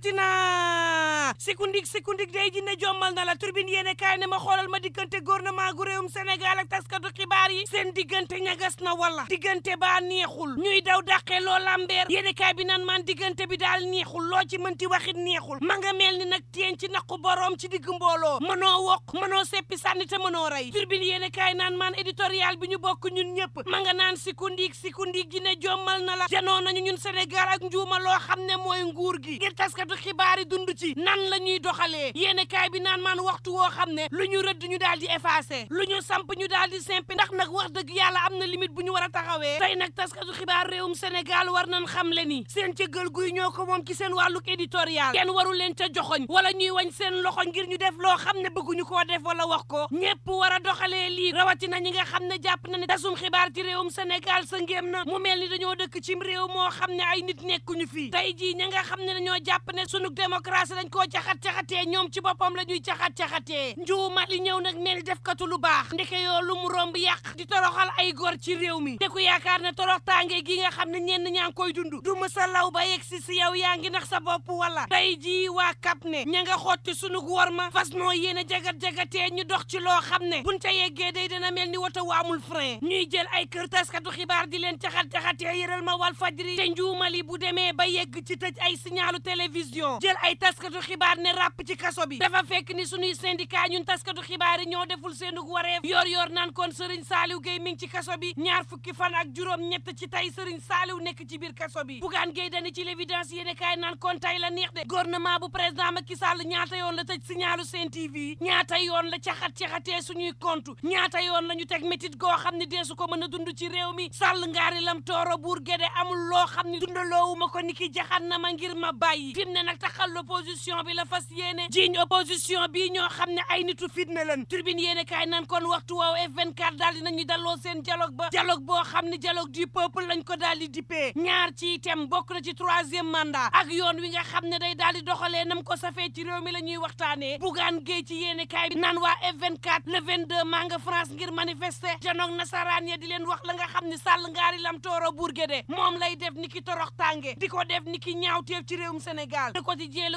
dikkati na sikundik day ji ne jommal na la turbine yéene kaay ne ma xoolal ma diggante gouvernement gu réewum Sénégal ak taskatu xibaar yi seen diggante ñagas na wala diggante baa neexul ñuy daw dàqee loo lambeer yéene kaay bi naan maan diggante bi daal neexul loo ci mënti waxit neexul ma nga mel ni nag teen ci naqu boroom ci digg mbooloo mënoo wokk mënoo seppi sànni te mënoo rey turbine yéene kaay naan maan éditorial bi ñu bokk ñun ñëpp ma nga naan sikundik ji ne jommal na la janoo nañu ñun Sénégal ak njuuma loo xam ne mooy nguur gi ngir taskatu xibaar yi dund ci nan la ñuy doxalee yéene kaay bi naan maan waxtu woo xam ne lu ñu rëdd ñu daal di effacé lu ñu samp ñu daal di simpi ndax nag wax dëgg yàlla am na limite bu ñu war a taxawee tey nag taskatu xibaar réewum Sénégal war nañ xam le ni seen cëggal guy ñoo ko moom ci seen wàlluk éditorial kenn waru leen ca joxoñ wala ñuy wañ seen loxo ngir ñu def loo xam ne bëgguñu koo def wala wax ko ñépp war a doxalee lii rawatina ñi nga xam ne jàpp na ne tasum xibaar ci réewum Sénégal sa ngéem na mu mel ni dañoo dëkk cim réew moo xam ne ay nit nekkuñu fii tey jii ña nga xam ne dañoo jàpp ne sunu démocratie dañ koo caxat-caxatee ñoom ci boppam la ñuy caxat-caxatee njuuma li ñëw nag mel defkatu lu baax ndeke yoo lu mu romb yàq di toroxal ay góor ci réew mi te ku yaakaar ne torox tànge gi nga xam ne ñenn ñaa ngi koy dund du mësa law ba yegg si yow yaa ngi nax sa bopp wala tey jii waa kap ne ña nga xotti sunu wor ma fas noo yéene jagat-jagatee ñu dox ci loo xam ne buñ ca yeggee day dina mel ni woto waamul frein ñuy jël ay kër taskatu xibaar di leen caxat-caxatee yëral ma wal fajri te njuumali bu demee ba yegg ci tëj ay signalu télévision jël ay taskatu xibaar ne ràpp ci kaso bi dafa fekk ni suñuy syndicat ñun taskatu xibaar yi ñoo deful seenug wareef yor naan kon Serigne Saliou Gueye mi ngi ci kaso bi ñaar fukki fan ak juróom ñett ci tey Serigne Saliou nekk ci biir kaso bi Bougane Gueye Dany ci l'évidence yéene kaay naan kon tey la neex de gouvernement bu président Macky Sall ñaata yoon la tëj signalu Sen TV ñaata yoon la caxat-caxatee suñuy compte ñaata yoon la ñu teg métit goo xam ne deesu ko mën a dund ci réew mi Sall ngaari lam tooro buur géde amul loo xam ne dundaloowuma ko ni ki jaxat na ma ngir ma bàyyi fi mu ne nag taxal l'opposition bi la fas yéene jiiñ opposition bi ñoo xam ne ay nitu fitna lan turbine yéene kaay naan kon waxtu woow F24 daal dinañu dalloo seen dialogue ba dialogue boo xam ne dialogue du peuple lañ ko daal di dippee ñaar ci itam bokk na ci 3e mandat ak yoon wi nga xam ne day daal di doxalee nam ko safee ci réew mi la ñuy waxtaanee Bougane Gueye ci yéene kaay bi naan waa F24 le 22 maa nga France ngir manifester janoog nasaraan ya di leen wax la nga xam ne Sall ngaari lam tooro Bourguédé moom lay def ni ki torox tànge di ko def ni ki ñaawteef ci réewum Sénégal Le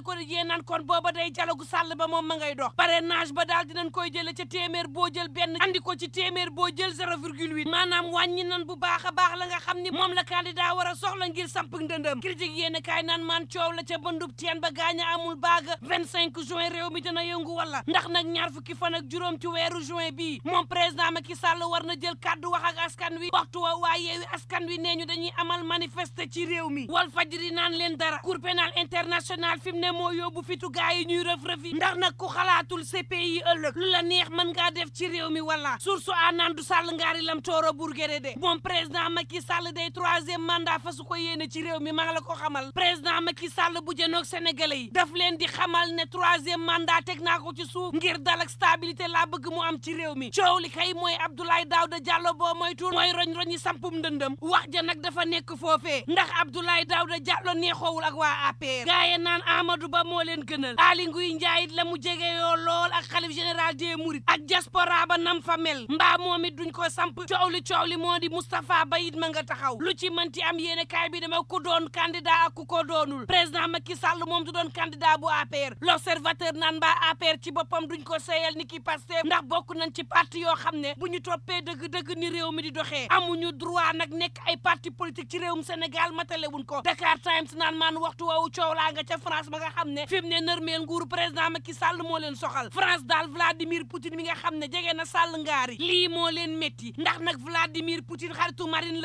Quotidien naan kon booba day dialogue Sall ba moom ma ngay dox parrainage ba daal dinañ koy jële ca téeméer boo jël benn andi ko ci téeméer boo jël 0,8 maanaam wàññi nan bu baax a baax la nga xam ni moom la candidat war a soxla ngir samp ndëndëm critique yéen kaay naan maan coow la ca bëndub teen ba gaaña amul baaga 25 juin réew mi dina yëngu wala ndax nag ñaar fukki fan ak juróom ci weeru juin bii moom président Macky Sall war na jël kàddu wax ak askan wi waxtu wa waa Yewwi Askan Wi nee ñu dañuy amal manifester ci réew mi Walf Fadjri naan leen dara Cour pénal international fi mu ne moo yóbbu fitu gaay yi ñuy rëf-rëfi ndax nag ku xalaatul CPI ëllëg lu la neex mën ngaa def ci réew mi wala source a naan du Sall ngaari lam tooro Bourguédé de moom président Macky Sall day 3e mandat fa su ko yéene ci réew mi maa ngi la ko xamal président Macky Sall bu jënoog sénégalais yi daf leen di xamal ne 3e mandat teg naa ko ci suuf ngir dal ak stabilité laa bëgg mu am ci réew mi coow li kay mooy Abdoulaye Daouda Diallo boo moytuwul mooy roñ-roñi sampum ndëndëm wax ja nag dafa nekk foofee ndax Abdoulaye Daouda Diallo neexoowul ak waa APR gaaye naan Amadou Ba moo leen gënal Aly Ngouille Ndiaye la mu jege yoo lool ak xalif général des Mourides ak diaspora ba nam fa mel mbaa moom it duñ ko samp coow li moo di Moustapha Ba it ma nga taxaw lu ci mënti am yéene kaay bi dama ku doon candidat ak ku ko doonul président Macky Sall moom du doon candidat bu APR l'observateur naan mbaa APR ci boppam duñ ko seeyal ni ki Pastef ndax bokk nañ ci parti yoo xam ne bu ñu toppee dëgg-dëgg ni réew mi di doxee amuñu droit nag nekk ay parti politique ci réewum Sénégal matalewuñ ko Dakar Times naan maan waxtu woowu coow laa nga ca France ba nga xam ne fi mu ne nërmeel nguuru président Macky Sall moo leen soxal France daal Vladimir Poutine mi nga xam ne jege na Sall ngaari lii moo leen métti ndax nag Vladimir Poutine xaritu Marine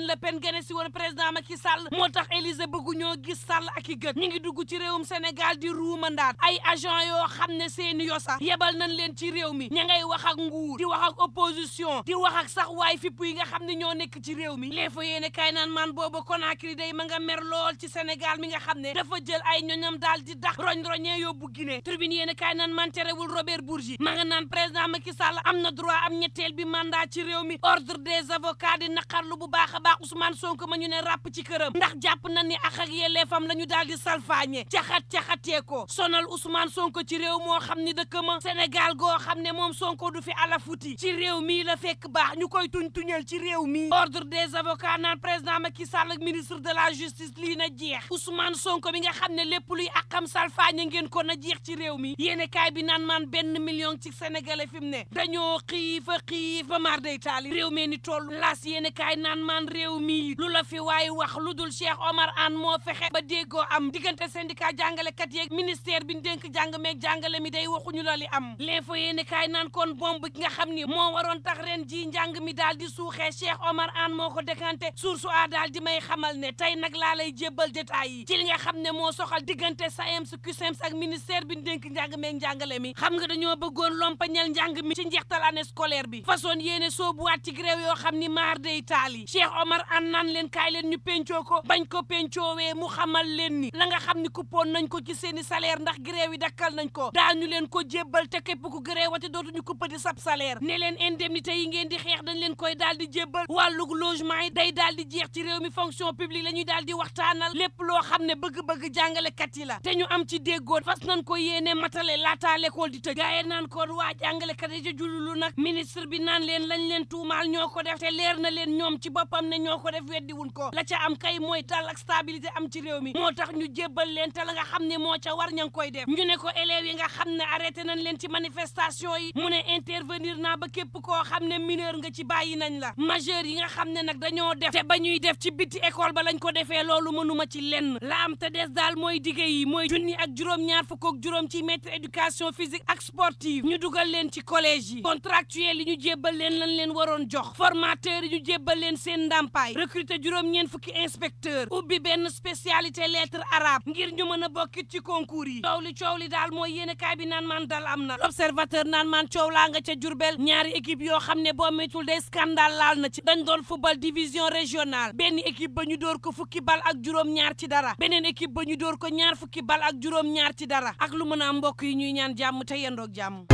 Le Pen gane si woon président Macky Sall moo tax Élysée bëggu ñoo gis Sall ak i gët ñu ngi dugg ci réewum Sénégal di ruumandaat ay agent yoo xam ne seeni yosa yebal nañ leen ci réew mi ña ngay wax ak nguur di wax ak opposition di wax ak sax waay fipp yi nga xam ne ñoo nekk ci réew mi les fa yéene kaay naan maan booba Conakry day ma nga mer lool ci Sénégal mi nga xam ne dafa jël ay ñoñam daal di dax roñ-roñee yóbbu Guinée. Tribune yéen kaay naan man terewul Robert Bourgi ma nga naan président Macky Sall am na droit am ñetteel bi mandat ci réew mi. Ordre des avocats di naqarlu bu baax a baax Ousmane Sonko ma ñu ne ràpp ci këram ndax jàpp na ni ak yelleefam la ñu daal di salfaañe caxatee ko sonal Ousmane Sonko ci réew moo xam ni dëkk ma Sénégal goo xam ne moom Sonko du fi alafuti ci réew mii la fekk baax ñu koy tuñal ci réew mi. Ordre des avocats naan président Macky Sall ak ministre de la justice lii na jeex Ousmane Sonko bi nga xam ne lépp luy akam salfaañe ngeen ko na jeex ci réew mi. yéene kaay bi naan man 1 million ci sénégalais fi mu ne dañoo xiif ba mar day taali réew mee ni toll laas yéene kaay naan man réew mi lu la fi waaye wax lu dul Cheikh Omar Anne moo fexe ba déggoo am diggante syndicat jàngalekat yeeg ministère bi ñu dénk jàng meeg jàngale mi day waxuñu la li am. l'info yéene kaay naan kon bomb gi nga xam ni moo waroon tax ren ji njàng mi daal di suuxee Cheikh Omar Anne moo ko décanté source a daal di may xamal ne tey nag laa lay jébbal détails yi ci li nga xam ne moo soxal diggante SAEMS CUSEMS ak ministère bi ñu dénk njàng meeg njàngale mi. xam nga dañoo bëggoon lompañal njàng mi ci njeextal année scolaire bi façon yéene soobuwaat ci grève yoo xam ni maar day taali Cheikh Omar Anne naan leen kaay leen ñu pencoo ko bañ ko pencoowee mu xamal leen ni la nga xam ni kuppoon nañ ko ci seeni salaire ndax grève yi dakkal nañ ko daañu leen ko jébbal te képp ku grève wate dootuñu kuppati sab salaire ne leen indemnité yi ngeen di xeex dañ leen koy daal di jébbal wàllug logement yi day daal di jeex ci réew mi fonction publique la ñuy daal di waxtaanal lépp loo xam ne bëgg-bëgg jàngalekat yi la te ñu am ci déggoon fas nañ ko yéene matale laataa l'école di tëj gaaye naan ko waa jàngalekat yi ca jululu nag ministre bi naan leen lañ leen tuumaal ñoo ko def te leer na leen ñoom ci boppam ne ñoo ko def weddi wuñ ko la ca am kay mooy dal ak stabilité am ci réew mi moo tax ñu jébbal leen te la nga xam ne moo ca war ña ngi koy def ñu ne ko élèves yi nga xam ne arrêté nañ leen ci manifestation yi mu ne intervenir naa ba képp koo xam ne mineur nga ci bàyyi nañ la majeur yi nga xam ne nag dañoo def te ba ñuy def ci biti école ba lañ ko defee loolu mënuma ci lenn la am te des daal mooy dige yi mooy junni ak juróom-ñaar fukk ak juróom ci maître éducation physique ak sportive ñu dugal leen ci collège yi contractuel yi ñu jébbal leen lañ leen waroon jox formateur yi ñu jébbal leen seen ndàmpaay recruter juróom-ñeent fukki inspecteur ubbi benn spécialité lettre arabe ngir ñu mën a bokkit ci concours yi coow li daal mooy yéene kaay bi naan man dal am na l'observateur naan man coow laa nga ca Jurbel ñaari équipe yoo xam ne boo métul day scandale laal na ci dañ doon football division régionale benn équipe ba ñu door ko fukki bal ak juróom-ñaar ci dara beneen équipe ba ñu door ko ñaar fukki bal ak juróom-ñaar ci dara ak lu mën a mbokk yi ñuy ñaan jàmm te yendoog jàmm